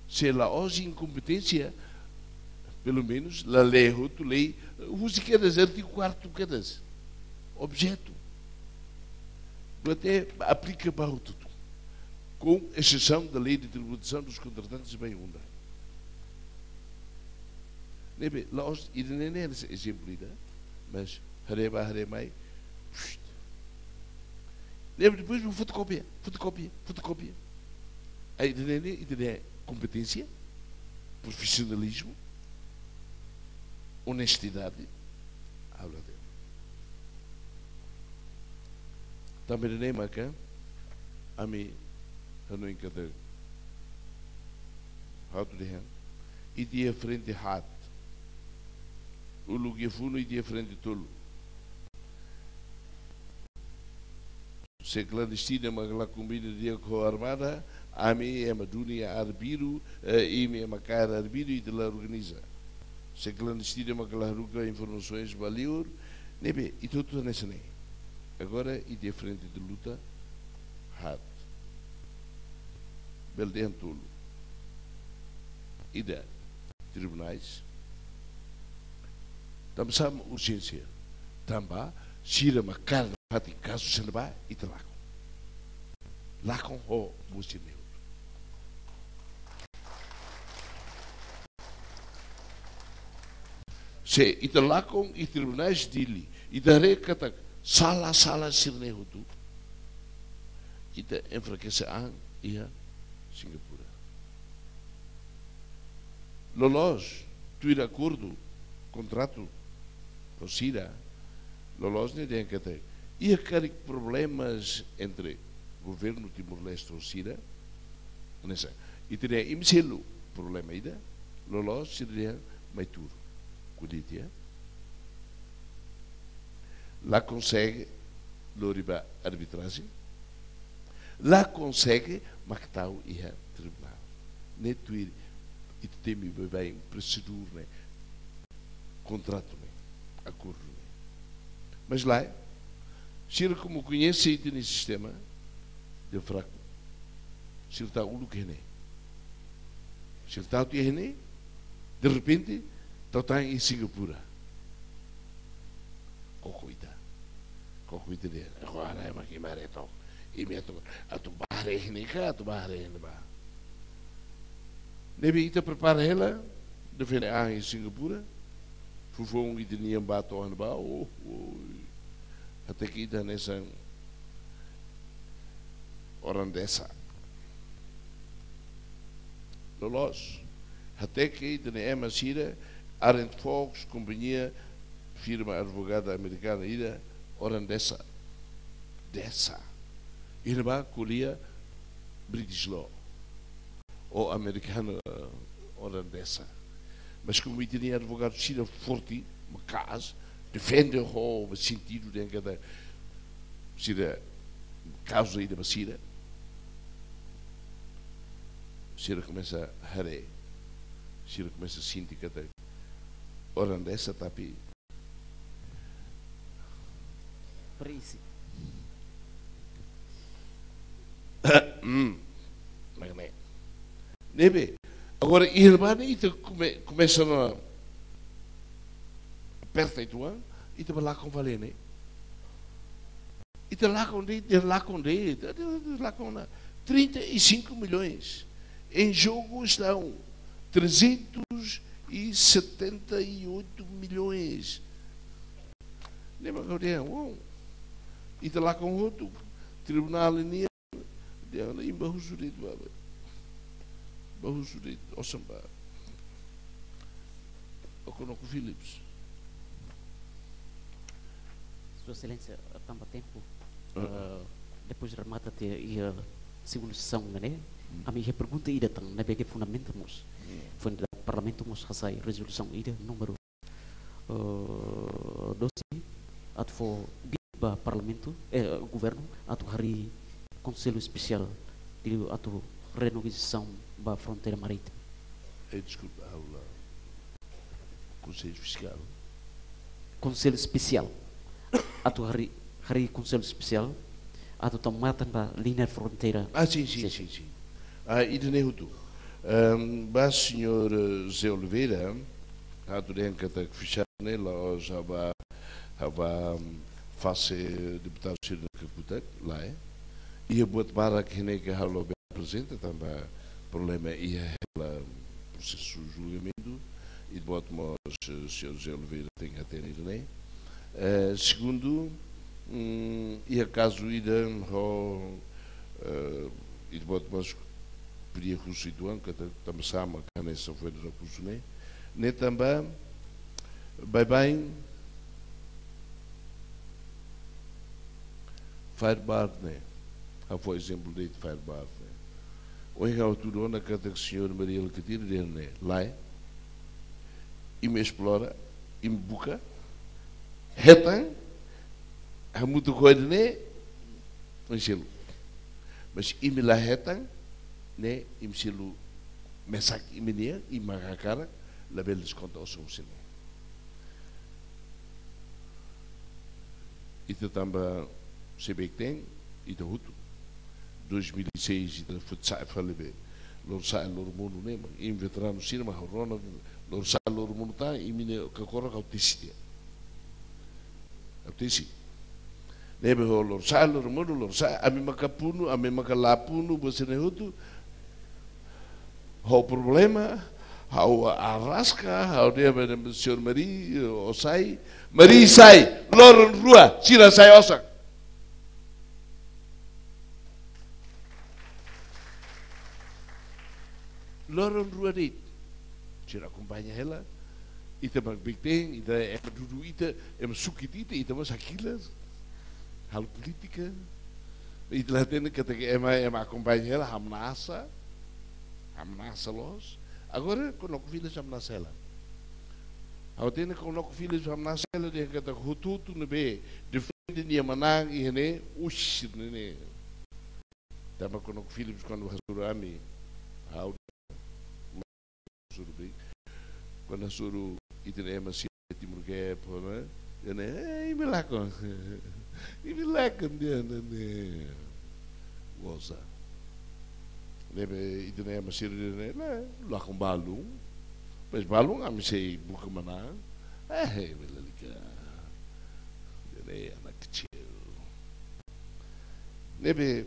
Se la'ós inkompeténsia, pelumenus la lee hotu lei, husi kedas, artigu kuartu kedas. Objetu. Buat ne'e aplika ba hotu-hotu. Com exceção da lei de tributação dos contratantes de bem-onda. Ne'ebé, la'ós, ida-ne'e ne'e ezemplu ida, mas haree bá, haree mai. Psst. Ne'ebé depois vou fotokópia, fotokópia, fotokópia. Aí, ida-ne'e ne'e, ida-ne'e kompeténsia, profisionalizmu, onestidade, ha'u la hatene. Tanba ida-ne'e maka, ami hanoin katak, ha'u atu dehan, ita iha frente haat. Uluk iha funu ita iha frente tolu. Se klandestina mak la kombina di'ak ho armada, ami ema duni arbiru, eh, imi ema kaer arbiru, ita la organiza. Se klandestina mak la haruka informasoens ba liur, ne'ebé, ita hotu hanesan ne'e. Agora, ita iha frente de luta haat. Bele dehan tolu. Ida, tribunais. Tanba sá mak urjénsia? Tanba sira mak kaer nafatin kazu sira-ne'ebá, ita lakon. Lakon ho buat sira-ne'e hotu. Se ita lakon iha tribunais Dili, ita haree katak sala, sala sira-ne'e hotu, ita enfrakese an iha Singapura. Loloos, tuir akordu, kontratu, ho sira, loloos ne'e dehan katak, iha karik problemas entre governu Timor-Leste ho sira, hanesan, ita dehan imi selu problema ida, loloos sira dehan mai tuur. Kulit ya. La konsege lori ba arbitrajen. La konsege mak tau iha tribunál. Ne'e tuir ita temi baibain prosedur ne'e, kontratu ne'e, akordu ne'e. Mas lae, sira komu koñese ita-nia sistema, dehan fraku. Sira tau uluk iha ne'e. Sira tau tiha iha ne'e, derrepente, tau tan iha Singapura. Koko ita. Koko ita dehan, agora ema ke mare to. Imi atu, atu bá haree iha ne'e ka, atu bá haree iha ne'ebá. Ne'ebé ita prepara hela, defende an iha Singapura. Foufoun ita-nian bá to'o iha ne'ebá, oh, oh. Hateke ita hanesan orang desa. Loloos, hateke ita-nia ema sira, Arendt Fox, kompañia, firma advogada amerikana ida, orang desa. Desa. Iha ne'ebá ko'alia British law. Ou amerikanu, eh, orang desa. Mas komu ita-nia advogadu sira forte, maka'as, defende ho sentidu dehan katak sira kauza ida ba sira. Sira komesa haree, sira komesa sente katak orang desa tapi Prisi. Hmm. Mak ne'e. Ne'ebé. Agora, iha ne'ebá ne'e ita kome-, komesa ona aperta uitoan, ita bá lakon fali ne'e. Ita lakon de'it, ita lakon de'it, ita, ita lakon ona. Trinta e cinco milhões. Em jogo estão trezentos e setenta e oito milhões. Ne'e mak ha'u dehan, wow. Ita lakon hotu, tribunál nian, dehan imi bá husu de'it bá, bá. Bá husu de'it, osan bá. Okonoko Phillips. Sua Exelénsia, tanba tempu, ah, eh, depois remata tiha, iha segunda sesaun ne'e, hmm, ami iha pergunta ida tan, ne'ebé ke fundamenta mós. Hmm. Fundamenta Parlamentu mós hasai rezolusaun ida númeru, eh, doze, atu fó ba Parlamentu, eh, Governu, atu harii Konsellu Espesiál, liuliu atu renegosiasaun ba fronteira marítima. Eh, deskulpa, ha'u la. Konsellu Espesiál. Konsellu Espesiál. Atu harii, harii Konsellu Espesiál atu tau matan ba liña fronteira. Ah, sin, sin, sin, sin. Ah, ida-ne'e hotu. Ehm, ba señór, eh, José Oliveira, atu dehan katak fixadu ne'e la'ós ha'u ba, ha'u ba, mm, fase deputadu sira-nia kakutak, lae. Iha buat barak ne'ebé ha'u la aprezenta tanba problema iha hela prosesu julgamentu, i buat mós, eh, señór José Oliveira tenke hatene ida-ne'e. Eh, segundu, mm, iha kazu ida ho, eh, i buat mós podia husu uitoan, katak tanba sá mak hanesan foin rekursu ne'e. Ne'e tanba, baibain, Firebird ne'e. Ha'u fó ezemplu de'it Firebird ne'e. Ohin ha'u hatudu ona katak señór Mari Alkatiri dehan ne'e, lae. Imi esplora, imi buka, hetan, hamutuk ho ida-ne'e, imi selu. Mas imi la hetan, ne'e, imi selu mesak imi-nian, imi mak hakarak, labele deskonta osan husi ne'e. Ita tanba se bek ten, ita hotu. Dois mil e seis, ita fut sa'e fali be. Loron sa'e loron monu ne'e, mak imi veteranu sira mak ha'u rona, loron sa'e loron monu tan, imi-nia kakorok ha'u tesi tiha. Ha'u tesi. Ne'ebé ho loron sa'e loron monu, loron sa'e, ami maka punu, ami maka la punu, buat sira-ne'e hotu. Ho problema, ha'u araska, ha'u dehan ba señór Mari, ó sai, Mari sai, loron rua, sira sai osan. Loron rua de'it. Sira akompaña hela. Ita mak bek ten, ita ema dudu ita, ema sukit ita, ita mós hakilar. Halo polítika. Ita la hatene katak ema, ema akompaña hela, hamnasa. Hamnasa loos. Agora, CONOCOFILES hamnasa hela. Ha'u hatene CONOCOFILES hamnasa hela, dehan katak hotu-hotu ne'ebé defende nia manán iha ne'e, ush, ne'e ne'e. Tanba CONOCOFILES kuandu hasoru ami, ha'u hasoru bri. Kuandu hasoru ita-nia ema sira Timor Gap, ne'e? Dehan ne'e, eh, imi lakon. Imi lakon dehan ne'e. Goza. Ne'ebé ita-nia ema sira dehan ne'e, la, lakon balun. Mas balun ami sei buka manán. Eh, imi lalika. Dehan ne'e, anak kecil. Ne'ebé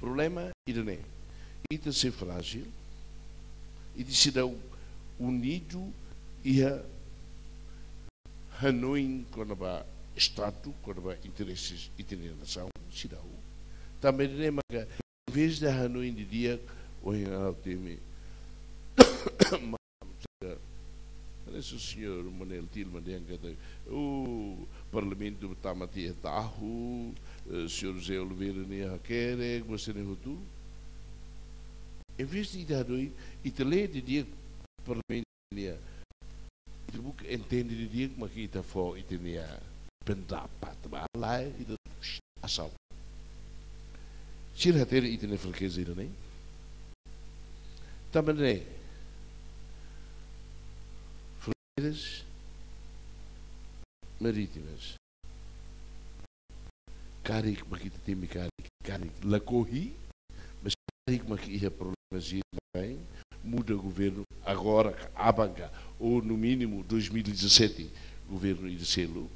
problema ida-ne'e. Ita sei frájil, ita seidauk unidu iha hanoin kona-ba Estadu, kona-ba intereses ita-nia nasaun, seidauk. Tanba ida-ne'e maka, envezde hanoin didi'ak, ohin ha'u temi, hanesan señór Manuel Tilman dehan katak, o Parlamentu tama tiha tahu, eh, señór José Oliveira nia hakerek, buat sira-ne'e hotu. Envezde ita hanoin, ita lee didi'ak Parlamentu nian, ita buka entende didi'ak, mak ita fó ita-nia pendapat ba lae, ita asal. Sira hatene ita-nia frakeza ida-ne'e. Tanba ne'e, fronteiras marítimas. Karik mak ita temi karik, karik lakohi, mas karik mak iha problema sira mai, muda governu agora ka aban ka, ou no mínimo dois mil e dezassete, governu ida seluk.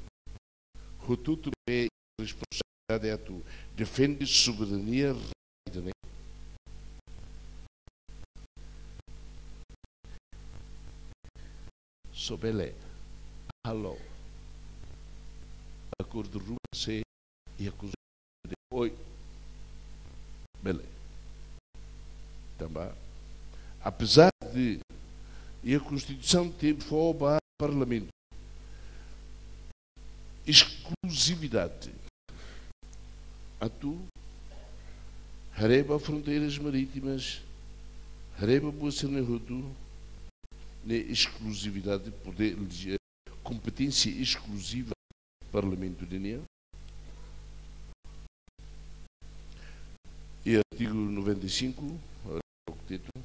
Hotu-hotu ne'e responsabilidade atu defende soberania rai ida-ne'e. Só bele halo akordu ruma se iha kus-, oi. Bele. Tanba, apezar de iha Konstituisaun tenke fó ba Parlamentu eskluzividade atu haree ba fronteiras marítimas, Haree ba buat sira-ne'e hotu, ne'e eskluzividade, podér, eh, kompeténsia eskluziva Parlamentu nian. I artigu noventa e cinco, eh, título,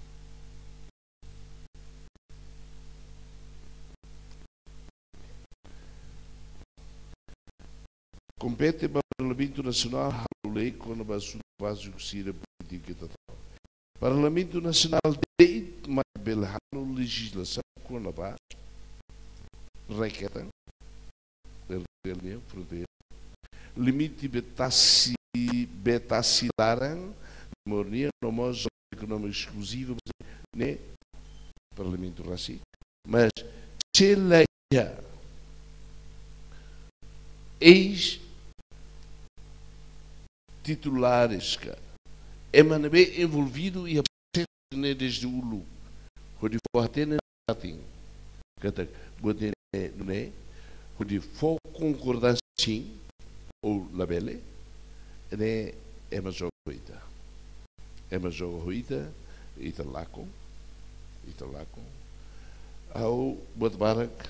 kompete ba Parlamentu Nasionál halo lei kona-ba asuntu báziku sira, polítika estatal. Parlamentu Nasionál de'it mak bele halo lejizlasaun kona-ba rai-ketan, territóriu, fronteira, limite be tasi, be tasi laran, moris nian, no mós zona ekonómika eskluziva, ne'e Parlamentu rasik. Mas se la iha eis titulares ka ema ne'ebé envolvidu iha prosesu ne'e desde uluk, hodi fó hatene nafatin katak buat ne'e nune'e, hodi fó konkordánsia sin ou labele, ne'e ema joga ho ita. Ema joga ho ita, ita lakon, ita lakon. Ha'u buat barak,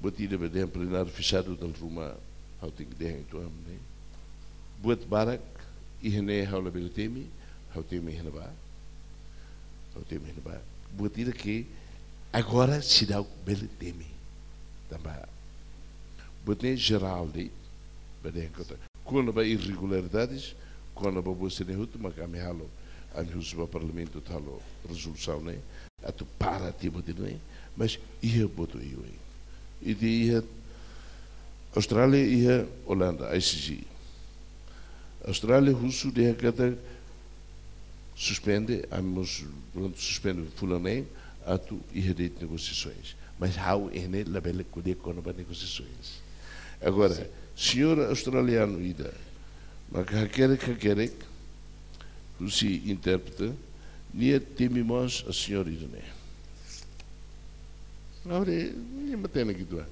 buat ida be dehan plenáriu fechadu dala ruma, ha'u tenke dehan uitoan ne'e. Buat barak iha ne'e ha'u labele temi, ha'u temi iha ne'ebá. Ha'u temi iha ne'ebá. Buat ida ke agora seidauk bele temi. Tanba buat ne'e jerál de'it, be dehan katak kona-ba irregularidades, kona-ba buat sira-ne'e hotu, mak ami halo, ami husu ba Parlamentu atu halo rezolusaun ne'e, atu para tiha buat ida-ne'e, mas iha buat oioin. Ita iha Austrália, iha Olanda, I C J. Austrália husu dehan katak suspende, ami mós prontu suspende fulan neen, atu iha de'it negosiasoens. Mas ha'u iha ne'e labele ko'alia kona-ba negosiasoens. Agora, señór australianu ida, maka hakerek, hakerek, husi intérprete, nia temi mós señór ida-ne'e. Agora, nia matenek uitoan.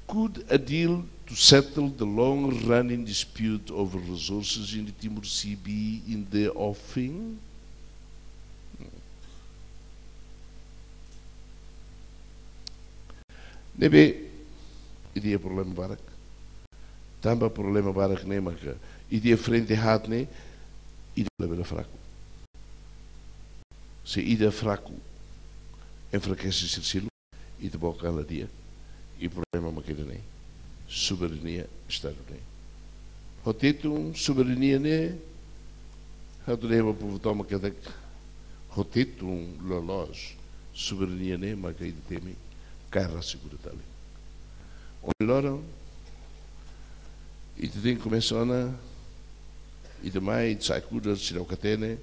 Could a deal to settle the long-running dispute over resources in the Timor Sea be in the offing? Ne'ebé, ita iha problema barak. Tanba problema barak ne'e maka, ita iha frente haat ne'e, ita labele fraku. Se ita fraku, enfrakese sira seluk, ita-boot la di'ak, i problema mak ida-ne'e, soberania Estadu ne'e. Ho Tetun soberania ne'e, ha'u dehan ba povu tomak katak, ho Tetun loloos soberania ne'e maka ita temi, kaer rasik kuda tali. Ohin loron, ita tenke komesa ona, ita mai, ita sa'e kuda, seidauk hatene,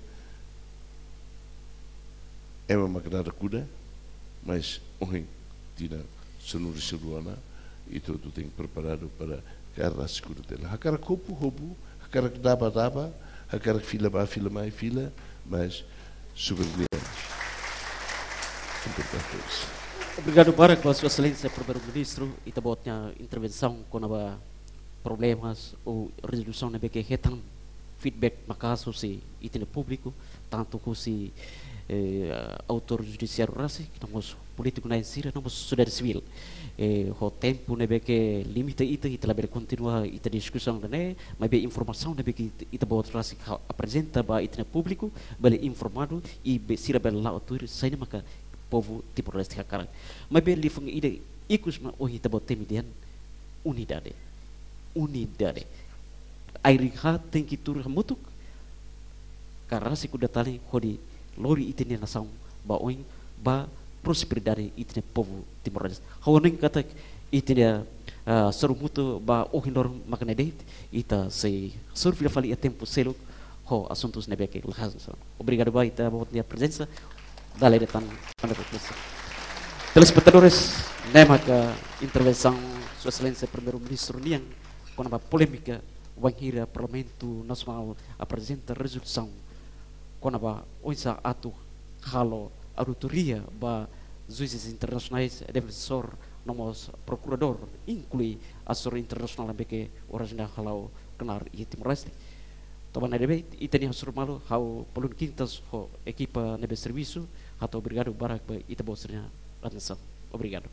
ema mak naran kuda, mas ohin tinan sanulu-resin-rua ona, ita hotu tenke preparadu para kaer rasik kuda tali. Hakarak hopu, hopu, hakarak daba, daba, hakarak fila bá, fila mai, fila, mas soberania importante. Obrigadu barak ba Sua Exelénsia Primeiru-Ministru, ita-boot nia intervensaun kona-ba problemas ou rezolusaun ne'ebé ke hetan feedback maka'as husi ita-nia públiku, tantu husi, eh, autór judisiáriu rasik, no mós polítiku na'in sira, no mós sosiedade sivíl. Eh, ho tempu ne'ebé ke limita ita, ita labele kontinua ita diskusaun ida-ne'e, maibé informasaun ne'ebé ke ita, ita-boot rasik ha'u aprezenta ba ita-nia públiku, bele informadu, i be sira bele la'o tuir saida maka povu Timor-Leste hakarak. Maibé liafuan ida ikus mak ohin ita-boot temi dehan unidade. Unidade. Ai-riin haat tenke tuur hamutuk, kaer rasik kuda tali hodi lori ita-nia nasaun ba oin, ba prosperidade ita-nia povu Timor-Leste. Ha'u hanoin katak ita-nia, ah, sorumutu ba ohin loron mak ne'e de'it, ita sei hasoru fila fali iha tempu seluk ho asuntus ne'ebé ke la hanesan. Obrigadu ba ita-boot nia prezensa. Dala ida tan, Anda Profesór. Telespetadores, ne'e maka intervensaun Sua Exelénsia Primeiru-Ministru nian kona-ba polémika wainhira Parlamentu Nasionál aprezenta rezolusaun kona-ba oinsá atu halo auditoria ba juízes internasionais, defensór, no mós prokuradór, inklui asesór internasionál ne'ebé ke oras ne'e hala'o knaar iha Timor-Leste. Tanba ne'e debe, ita-nia hasoru malu, ha'u Paulino Quintas ho ekipa ne'ebé servisu, hato'o obrigadu barak ba ita-boot sira-nia atensaun. Obrigadu.